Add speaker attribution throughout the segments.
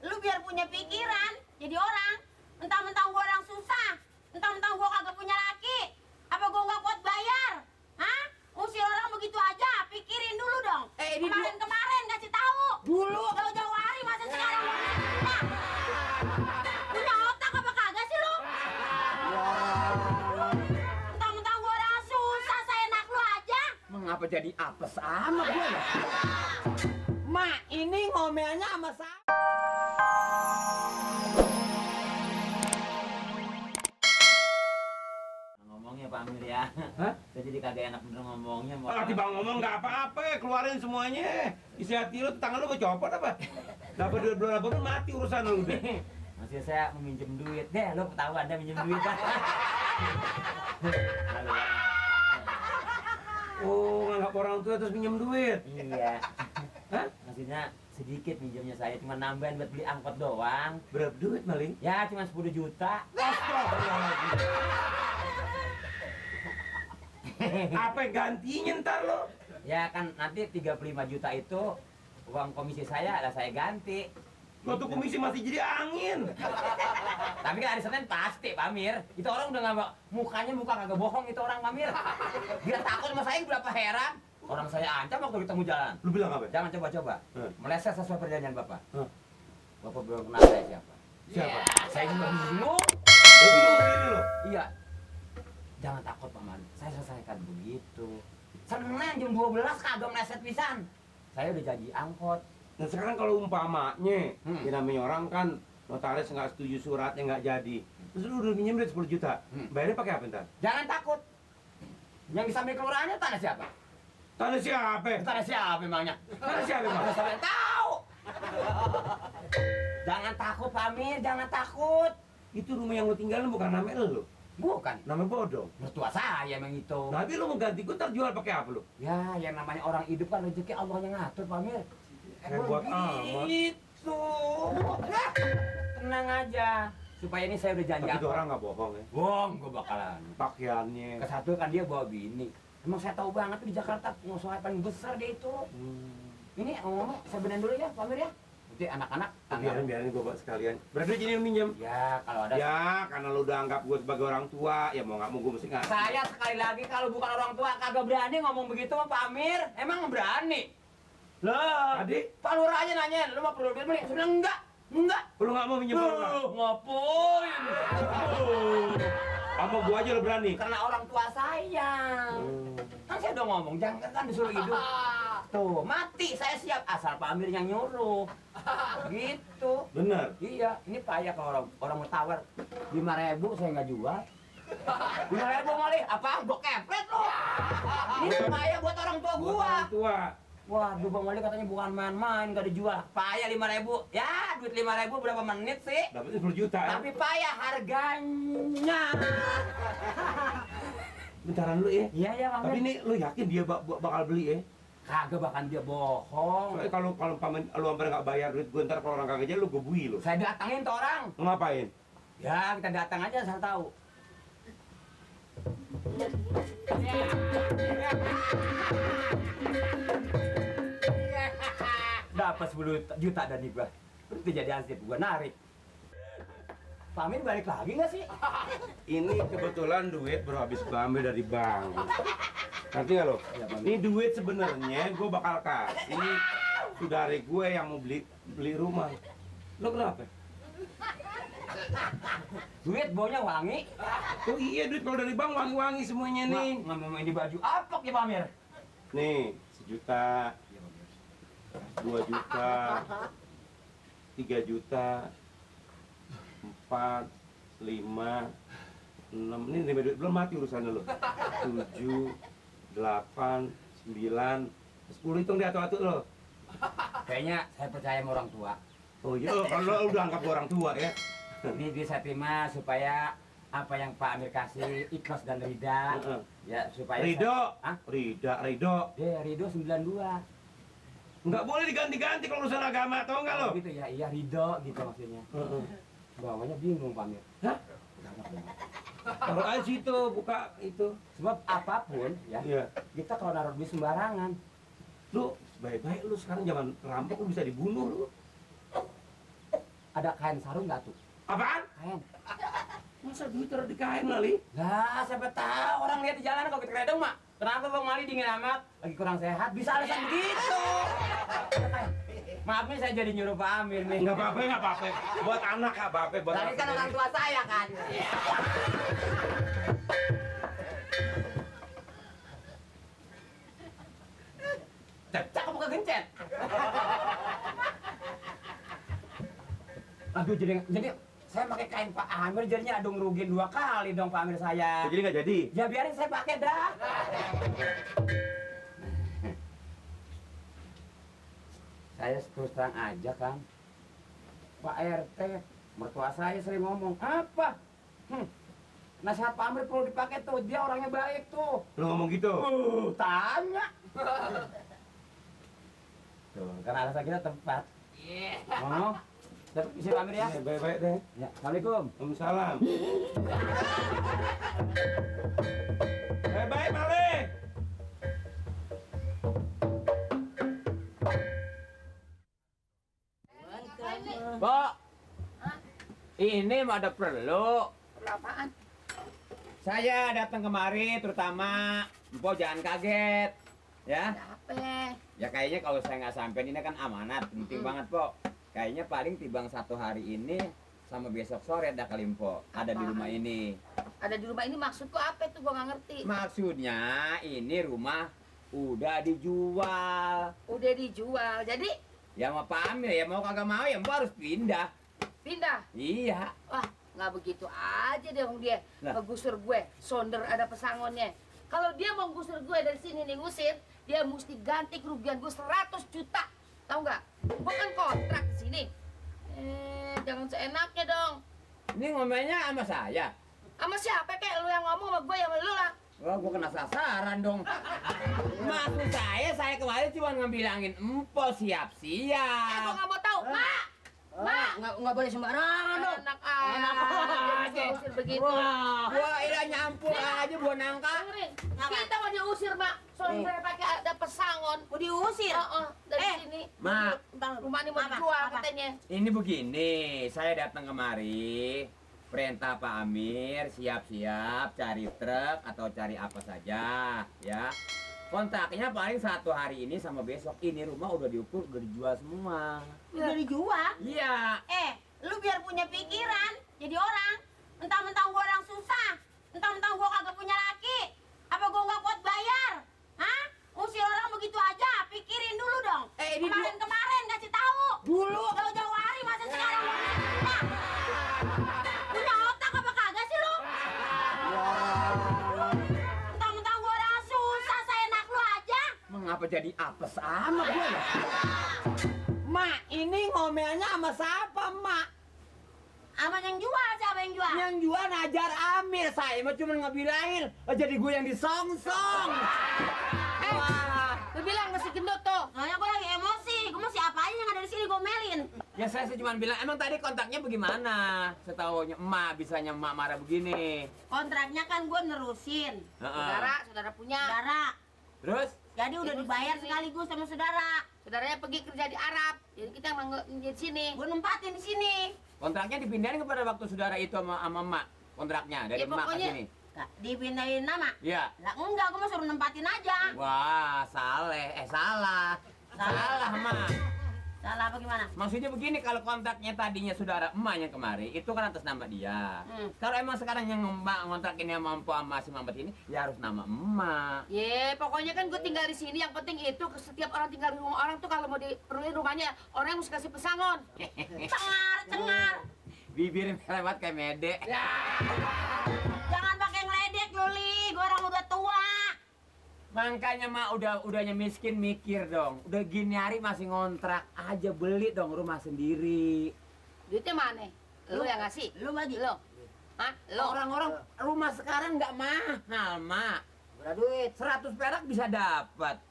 Speaker 1: Lu biar punya pikiran jadi orang. Mentang-mentang gua orang susah, mentang-mentang gua kagak punya laki. Apa gua nggak kuat bayar? Hah? Usir orang begitu aja, pikirin dulu dong. Kemarin kasih tahu. Dulu jauh-jauh hari masa sekarang. Nah, punya otak apa kagak sih lu? Mentang-mentang gua orang susah, saya enak lu aja.
Speaker 2: Mengapa jadi apes sama gue ya?
Speaker 3: Mak, ini ngomelnya sama saya.
Speaker 2: Ngomongnya Pak Amir ya.
Speaker 4: Hah?
Speaker 2: Saya jadi kagak enak bener ngomongnya.
Speaker 4: Ah, tiba ngomong nggak apa-apa, keluarin semuanya. Isi hati lu, tangan lu kecopot apa? Dapat duit belum dapat mati urusan lu udah.
Speaker 2: Masih saya meminjam duit. Deh, lo tahu Anda minjem duit kan?
Speaker 4: Oh, nganggap orang tua terus pinjam duit.
Speaker 2: Iya.
Speaker 4: Hah?
Speaker 2: Maksudnya sedikit minjemnya saya, cuma nambahin buat beli angkot doang.
Speaker 4: Berapa duit maling?
Speaker 2: Ya, cuma 10 juta.
Speaker 4: Apa gantinya ntar lo?
Speaker 2: Ya kan nanti 35 juta itu uang komisi saya lah saya ganti.
Speaker 4: Lo tuh komisi masih jadi angin.
Speaker 2: Tapi kan hari Senin pasti Pak Amir. Itu orang udah nggak mukanya muka kagak bohong itu orang Pak Amir. Dia takut sama saya berapa heran. Orang saya ancam waktu ketemu jalan.
Speaker 4: Lu bilang apa?
Speaker 2: Jangan coba-coba. Meleset sesuai perjanjian Bapak. Bapak belum kenal saya siapa.
Speaker 4: Siapa?
Speaker 2: Saya juga bingung.
Speaker 4: Lu bingung sendiri lo?
Speaker 2: Iya. Jangan takut Pak Man. Saya selesaikan begitu. Senin jam 12 kagak meleset pisan. Saya udah jadi angkot.
Speaker 4: Nah sekarang kalau umpamanya,
Speaker 2: Hmm.
Speaker 4: ya namanya orang kan notaris nggak setuju suratnya nggak jadi. Terus lu udah minjem duit 10 juta. Bayarnya pakai apa ntar?
Speaker 2: Jangan takut. Yang bisa ambil kelurahannya tanah siapa?
Speaker 4: Tanah siapa?
Speaker 2: Tanah siapa emangnya?
Speaker 4: Tanah siapa emang?
Speaker 2: Tanah siapa yang tahu? Jangan takut Pak Amir, jangan takut.
Speaker 4: Itu rumah yang lu tinggalin bukan nama lu.
Speaker 2: Bukan.
Speaker 4: Nama bodong.
Speaker 2: Mertua saya emang itu.
Speaker 4: Nanti lu mau ganti gue ntar jual pakai apa lu?
Speaker 2: Ya, yang namanya orang hidup kan rezeki Allah yang ngatur Pak Amir.
Speaker 4: Hebat amat.
Speaker 2: Gitu. Tenang aja. Supaya ini saya udah janji.
Speaker 4: Tapi itu orang nggak bohong ya.
Speaker 2: Bohong, gue bakalan.
Speaker 4: Pakaiannya.
Speaker 2: Kesatu kan dia bawa bini. Emang saya tahu banget tuh di Jakarta pengusaha paling besar dia itu. Ini ngomong, saya benerin dulu ya, Pak Amir ya. Nanti anak-anak
Speaker 4: Biarin gue buat sekalian. Berarti jadi lu minjem.
Speaker 2: Ya, kalau ada.
Speaker 4: Ya, karena lu udah anggap gue sebagai orang tua, ya mau nggak mau gue mesti ngasih.
Speaker 2: Saya sekali lagi kalau bukan orang tua kagak berani ngomong begitu sama Pak Amir. Emang berani? Lah,
Speaker 4: Tadi,
Speaker 2: Pak Lurah aja nanya, lu mau perlu beli? Saya bilang enggak. Enggak.
Speaker 4: lu nggak mau minjem orang?
Speaker 2: Ngapain?
Speaker 4: Sama gue aja lu berani.
Speaker 2: Karena orang tua saya. Kan saya udah ngomong, jangan kan disuruh hidup. Tuh, mati saya siap asal Pak Amir yang nyuruh. Gitu.
Speaker 4: Bener.
Speaker 2: Iya, ini payah kalau orang mau tawar 5.000 saya nggak jual. 5.000 malih, apa? Gua kepret lo. Ini payah buat orang tua
Speaker 4: Buat
Speaker 2: gua.
Speaker 4: orang tua.
Speaker 2: Waduh, Bang Wali katanya bukan main-main, nggak dijual. Payah 5.000. Ya, duit 5.000 berapa menit sih?
Speaker 4: Dapetnya 10 juta ya.
Speaker 2: Tapi payah harganya.
Speaker 4: Bentaran lu ya.
Speaker 2: Iya ya, Bang.
Speaker 4: Tapi ini lu yakin dia bakal beli ya?
Speaker 2: Kagak bahkan dia bohong.
Speaker 4: Soalnya kalau pamen lu sampai nggak bayar duit gue ntar kalau orang kagak jadi lu gue bui lu.
Speaker 2: Saya datangin tuh orang.
Speaker 4: Lu ngapain?
Speaker 2: Ya, kita datang aja asal tahu. Dapat 10 juta dari gua. Itu jadi ansip gua narik. Pak Amir balik lagi nggak sih?
Speaker 4: Ini kebetulan duit baru habis gue ambil dari bank. Nanti nggak lo?
Speaker 2: Iya, Bang.
Speaker 4: Ini duit sebenarnya gue bakal kasih saudari gue yang mau beli rumah. Lo kenapa?
Speaker 2: Duit baunya wangi.
Speaker 4: Oh iya duit kalau dari bank wangi-wangi semuanya nih.
Speaker 2: Ngomongin di baju apa ya Pak Amir?
Speaker 4: Nih 1 juta, 2 juta, 3 juta, 4, 5, 6. Ini dari duit belum mati urusannya lo. 7, 8, 9, 10 hitung di atur-atur lo.
Speaker 2: Kayaknya saya percaya sama orang tua.
Speaker 4: Oh iya, kalau lo udah anggap gua orang tua ya.
Speaker 2: Ini bisa terima supaya apa yang Pak Amir kasih ikhlas dan rida. Ya supaya
Speaker 4: Ridho.
Speaker 2: Hah?
Speaker 4: Ridho.
Speaker 2: Dia Ridho 92.
Speaker 4: Nggak boleh diganti-ganti kalau urusan agama, tau nggak lo?
Speaker 2: Gitu ya, iya Ridho gitu maksudnya. Bawahnya bingung Pak Amir.
Speaker 4: Hah? Taruh aja situ, buka itu.
Speaker 2: Sebab apapun ya,
Speaker 4: Iya.
Speaker 2: kita kalau naruh duit sembarangan.
Speaker 4: Lu baik-baik lu sekarang zaman rampok lu bisa dibunuh lu.
Speaker 2: ada kain sarung nggak tuh?
Speaker 4: Apaan?
Speaker 2: Kain.
Speaker 4: Masa duit taruh di kain kali?
Speaker 2: Lah, siapa tahu orang lihat di jalan kalau kita keredong, Mak. Kenapa Bang Mali dingin amat? Lagi kurang sehat, bisa alasan begitu. Maaf nih saya jadi nyuruh Pak Amir nih.
Speaker 4: Nggak apa-apa. Buat anak nggak apa-apa. Buat
Speaker 2: Tadi
Speaker 4: anak
Speaker 2: kan orang tua saya kan. Cakep bukan gencet. Aduh jadi saya pakai kain Pak Amir jadinya aduh ngerugiin 2 kali dong Pak Amir saya.
Speaker 4: Jadi nggak jadi?
Speaker 2: Ya biarin saya pakai dah. Saya terus terang aja Kang. Pak RT, mertua saya sering ngomong apa? Nasihat Pak Amir perlu dipakai tuh, dia orangnya baik tuh.
Speaker 4: Lu ngomong gitu?
Speaker 2: Tanya. Tuh, kan alasan kita tepat. Mau? Dapat isi Pak Amir ya?
Speaker 4: Baik-baik deh.
Speaker 2: Ya, Assalamualaikum.
Speaker 4: Waalaikumsalam. Baik-baik, Male.
Speaker 2: Mbok, ini mau ada perlu.
Speaker 1: Apaan?
Speaker 2: Saya datang kemari terutama, Mbok jangan kaget. Ya,
Speaker 1: Apa?
Speaker 2: ya kayaknya kalau saya nggak sampai ini kan amanat, penting banget, Mbok. Kayaknya paling tibang 1 hari ini sama besok sore ada kali Mbok, ada di rumah ini.
Speaker 1: Ada di rumah ini maksudku apa tuh? Gua nggak ngerti.
Speaker 2: Maksudnya ini rumah udah dijual.
Speaker 1: Udah dijual, jadi
Speaker 2: Ya sama Pak Amir ya mau kagak mau ya Mbok harus pindah.
Speaker 1: pindah.
Speaker 2: Iya.
Speaker 1: Wah, nggak begitu aja dong dia
Speaker 2: Lah.
Speaker 1: ngegusur gue. Sonder ada pesangonnya. Kalau dia mau gusur gue dari sini nih ngusir, dia mesti ganti kerugian gue 100 juta. Tahu nggak? Gue kan kontrak di sini. Jangan seenaknya dong.
Speaker 2: Ini ngomelnya sama saya.
Speaker 1: Sama siapa kayak lu yang ngomong sama gue ya sama lu lah.
Speaker 2: Wah, gua kena sasaran dong. Maksud saya kemarin cuma ngebilangin empol siap-siap.
Speaker 1: Gue nggak mau tahu, Mak. Mak,
Speaker 3: Nggak boleh sembarangan dong.
Speaker 1: enak aja. Usir begitu.
Speaker 2: Wah, ilah nyampur aja buah nangka.
Speaker 1: Dengerin, kita mau diusir, Mak. Soalnya pakai ada pesangon.
Speaker 5: Mau diusir?
Speaker 1: Dari sini.
Speaker 2: Mak,
Speaker 1: Rumah ini mau
Speaker 5: Apa?
Speaker 1: dijual
Speaker 5: Apa?
Speaker 1: katanya.
Speaker 2: ini begini, saya datang kemari, perintah Pak Amir, siap-siap cari truk atau cari apa saja, ya. Kontraknya paling 1 hari ini sama besok. Ini rumah udah diukur, udah dijual semua.
Speaker 5: Udah dijual?
Speaker 2: Iya.
Speaker 5: Lu biar punya pikiran jadi orang. Mentang-mentang gua orang susah. Mentang-mentang gua kagak punya laki. Apa gua nggak kuat bayar? Hah? Usir orang begitu aja? Pikirin dulu dong.
Speaker 2: Ini
Speaker 5: Kemarin kasih tahu.
Speaker 2: dulu.
Speaker 5: Jauh-jauh hari masa sekarang. Nah, punya otak apa kagak sih lu? Mentang-mentang gua orang susah, saya enak lu aja.
Speaker 2: Mengapa jadi apes sama gue ya?
Speaker 3: Mak, ini ngomelnya sama siapa, Mak?
Speaker 5: Aman yang jual, siapa yang jual?
Speaker 2: Yang jual Najar Amir, saya mah cuma ngebilangin, jadi gue yang disongsong. Wah,
Speaker 1: Lu bilang masih gendut tuh.
Speaker 5: Soalnya gua lagi emosi, gua mau siapa aja yang ada di sini gomelin.
Speaker 2: ya saya cuma bilang, emang tadi kontaknya bagaimana? Setahunya emak, bisanya emak marah begini.
Speaker 5: Kontraknya kan gua nerusin.
Speaker 2: Heeh.
Speaker 1: Saudara punya.
Speaker 5: Saudara,
Speaker 2: Terus?
Speaker 5: jadi udah dibayar sekaligus sama saudara.
Speaker 1: Saudaranya pergi kerja di Arab. Jadi kita emang di sini.
Speaker 5: Gua nempatin di sini.
Speaker 2: Kontraknya dipindahin kepada waktu saudara itu sama emak. Kontraknya dari
Speaker 1: Ya,
Speaker 2: emak ke
Speaker 1: pokoknya-
Speaker 2: sini.
Speaker 5: Nggak, dipindahin nama.
Speaker 2: Iya.
Speaker 5: Lah enggak, gua mau suruh nempatin aja.
Speaker 2: Wah, salah. Salah, emak.
Speaker 5: Salah apa gimana?
Speaker 2: Maksudnya begini, kalau kontraknya tadinya saudara emak yang kemari, itu kan atas nama dia. Kalau emang sekarang yang emak ngontrak ini sama empo sama si Mamat ini, ya harus nama emak.
Speaker 1: Ye, pokoknya kan gue tinggal di sini. Yang penting itu setiap orang tinggal di rumah orang tuh kalau mau diperluin rumahnya, orang yang mesti kasih pesangon.
Speaker 5: Cengar.
Speaker 2: Bibir lewat kayak mede.
Speaker 5: Jangan pakai ngeledek lu, Li. Gua orang udah tua.
Speaker 2: Makanya mak udahnya miskin mikir dong. Udah gini hari masih ngontrak aja, beli dong rumah sendiri.
Speaker 1: Duitnya mana? Lu yang ngasih?
Speaker 5: Lu bagi.
Speaker 1: Lu? Hah? Lu?
Speaker 2: Orang-orang rumah sekarang nggak mahal, mak.
Speaker 3: Berapa duit?
Speaker 2: 100 perak bisa dapat.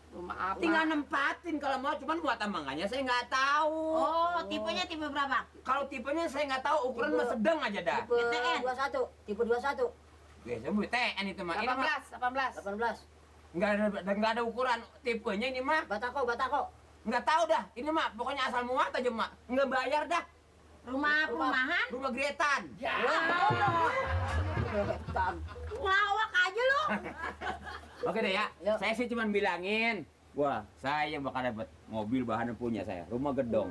Speaker 1: Rumah apa?
Speaker 2: Tinggal nempatin kalau mau, cuman buat tambangannya saya nggak tahu.
Speaker 5: Oh, tipenya tipe berapa?
Speaker 2: Kalau tipenya saya nggak tahu, ukuran mah sedang aja dah.
Speaker 3: Tipe
Speaker 5: GTN.
Speaker 3: 21. Tipe 21.
Speaker 2: Biasanya BTN itu mah. Ini mah
Speaker 1: 18.
Speaker 3: 18.
Speaker 2: nggak ada ukuran tipenya ini mah.
Speaker 3: Batako.
Speaker 2: Nggak tahu dah. Ini mah pokoknya asal muat aja mak. Nggak bayar dah.
Speaker 5: Perumahan?
Speaker 2: Rumah Gretan.
Speaker 3: Ya.
Speaker 5: Ngelawak aja lu.
Speaker 2: Oke deh ya.
Speaker 3: Yuk.
Speaker 2: Saya sih cuma bilangin, wah, saya bakal dapat mobil bahan punya saya, rumah gedong.